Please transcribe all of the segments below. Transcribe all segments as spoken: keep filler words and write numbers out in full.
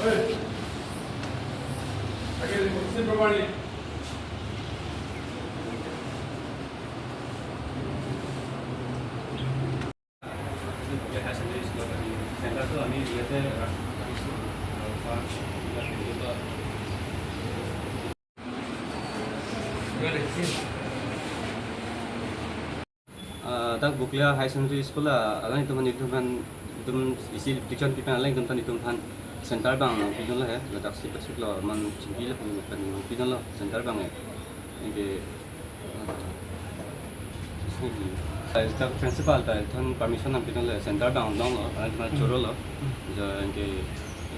Ah, dak Bokolia Higher Secondary School a, alanglitum aphan, itum aphan isi tuition pipen alanglitum aphan, itum aphan center abang pidunlo he, ladak si pasiklo, man chingki le pidunlo, center abang he. Anke, ah, dak principal ta ithon permission nangpidunlo, center abang longlo, alanglitum aphan chorolo. Jo anke,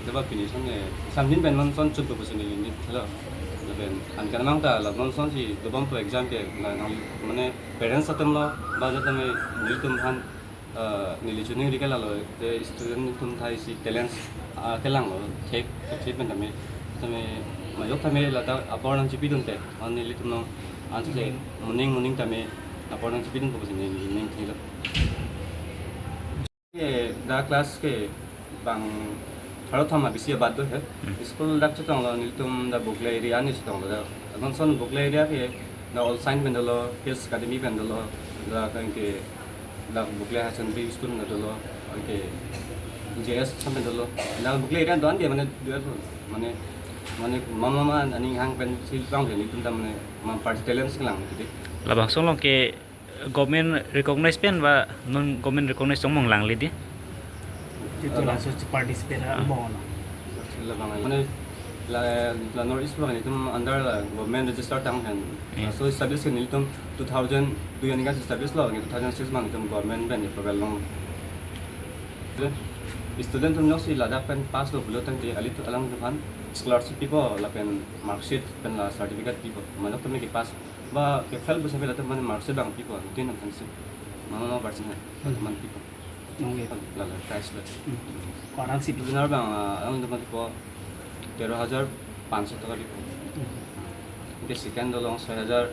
ita ba pini son he, samjin pen non son chutpo pusi neli nithelo. Lapen anke amang ta la non son si dobompo exam ke, la nang, mane, parents atum lo, ba jat tame nelitum aphan, eh, neli choningri ke lalo, te student atum ta isi talents, ah, kelanglo, thek, thek pen tame, tame majok tame lata apor nangchipidunte, ah, nelitum non, ansi moning moning tame apor nangchipidunpo pusi neli ningthelo. Ke dak class ke bang pharo thom abisi abat do he. Hmm. School dak chetonglo, nelitum dak Bokolia area arni chetonglo dak. Non son Bokolia area ke dak All Saint pen dolo, Hills Academy pen dolo, dak anke dak Bokolia Higher Secondary School pen dolo, anke J S pen dolo. Dak Bokolia area do-an dia mane duel mane, mane mama mama aning hang pensi lang he, nelitum ta mane ma party talents kelang gitu. Labangso along ke government recognize pen ba non government recognize tong mong lang le di? Itu laso si participate. Ah. Mo na. Labang mane la, la North East abang itum under la government register tang kan. Hmm. So establish kan itum two thousand two aningkan establish lo, two thousand six abang itum government pen approval long. Student atum jongsi ladak pen pass lo pulo tangte alanglitum aphan scholarship pipo lapen marksheet pen la certificate pipo. Majok tame ke pass ba ke fail pusi pela atum mane marksheet abang pipo, tin aphan si. Mama mama percent hai, hmm, teman pipo. Nong le. La la prize lo. Hmm. Ko-an si pi? Winner abang, ah, alanglitum aphan pipo tero hajar panchsho taka pipo. Hmm. Anke second dolo soi hajar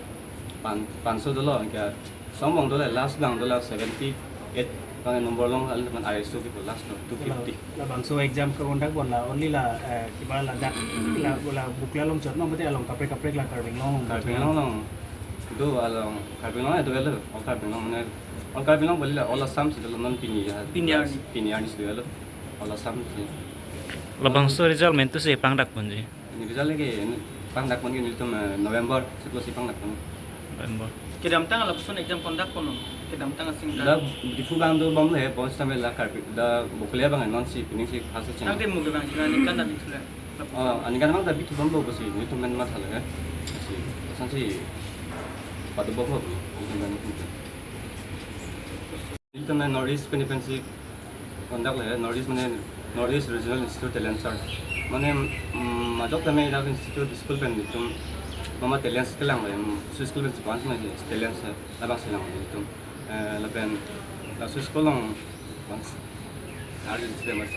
pan, panchsho dolo, anke song abang dolo, last abang dolo seventy eight abang number long, alanglitum aphan I S O pipo last lo, two fifty. Labangso exam ke conduct pon la only la, eh, kiba ladak la, la Bokolia along chot ma, mate along kaprek kaprek la Karbi Anglong along? Karbi Anglong along do, along Karbi Anglong do, all Karbi Anglong mane, all Karbi Anglong bali la, all Assam si dolo non pini ya. Pini arni. Pini arni si dolo, all Assam si. Labangso result mentu si pangdak ponji? Ni result ke pangdak pon ke nelitum, eh, November siklo si pangdak pon. November. Kedamtang lapuson exam conduct pon non? Kedamtang asing la ta? Diphu abang dobom le, bonsitame la Karbi, dak Bokolia abang non si pining si khas cheng. Tangte mo ke bang si aningkan ta bithu le? Oh, aningkan abang ta bithu bomlo pusi nelitum men matha le. Si, ason si padobomlo, nelitum men. Nelitum North East pen pensi conduct le, North East mane North East Regional Institute Talent Search. Mane, mm, majok tame dak institute school pen itum mama talents kelang le, su school pen si bang si mane talents labang si lang le itum. Eh, lapen laso school along bang si arjun si mas.